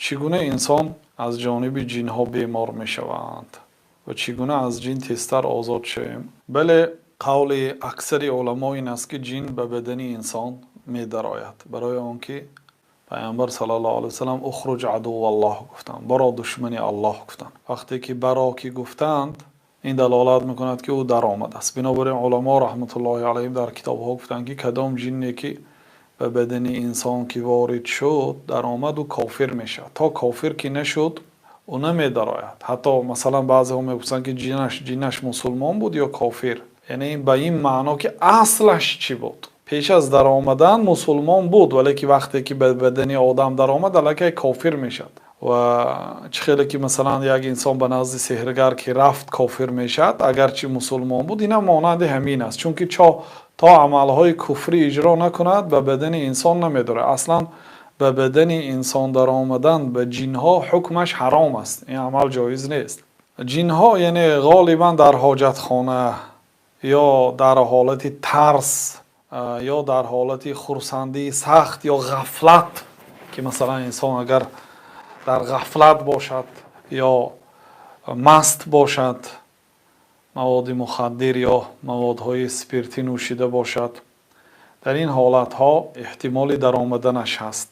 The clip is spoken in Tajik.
Чӣ гуна инсон аз ҷониби ҷинҳо бемор мешаванд ва чӣ гуна аз ҷин тезтар озод шавем? Бале, қавли аксари уламо ин аст, ки ҷин ба бадани инсон медарояд, барои он ки Паёмбар саллаллоҳу алайҳи васаллам «اخرج عدو الله» гуфтанд, баро душмани Аллоҳ гуфтанд. Вақте ки баро ки гуфтанд, ин далолат мекунад, ки ӯ даромадааст. Бинобар ин уламо раҳматуллоҳи алайҳим дар китобҳо гуфтанд, ки кадом ҷинне ки ба бадани инсон ки ворид шуд, даромад, ӯ кофир мешавад. То кофир ки нашуд, ӯ намедарояд. Ҳатто масалан баъзеҳо мепурсанд, ки ҷинаш мусулмон буд ё кофир? Яъне ба ин маъно, ки аслаш чӣ буд? Пеш аз даромадан мусулмон буд, вале ки вақте ки ба бадани одам даромад, аллакай кофир мешавад. Ва чӣ хеле ки масалан як инсон ба назди сеҳргар ки рафт, кофир мешавад, агарчи мусулмон буд, ин ҳам монанди ҳамин аст, чунки то амалҳои куфрӣ иҷро накунад, ба бадани инсон намедарояд. Аслан ба бадани инсон даромадан ба ҷинҳо ҳукмаш ҳаром аст, ин амал ҷоиз нест. Ҷинҳо яъне ғолибан дар ҳоҷатхона ё дар ҳолати тарс ё дар ҳолати хурсандии сахт ё ғафлат, ки масалан инсон агар дар ғафлат бошад ё маст бошад, маводи мухаддир ё маводҳои спиртӣ нӯшида бошад, дар ин ҳолатҳо эҳтимоли даромаданаш ҳаст.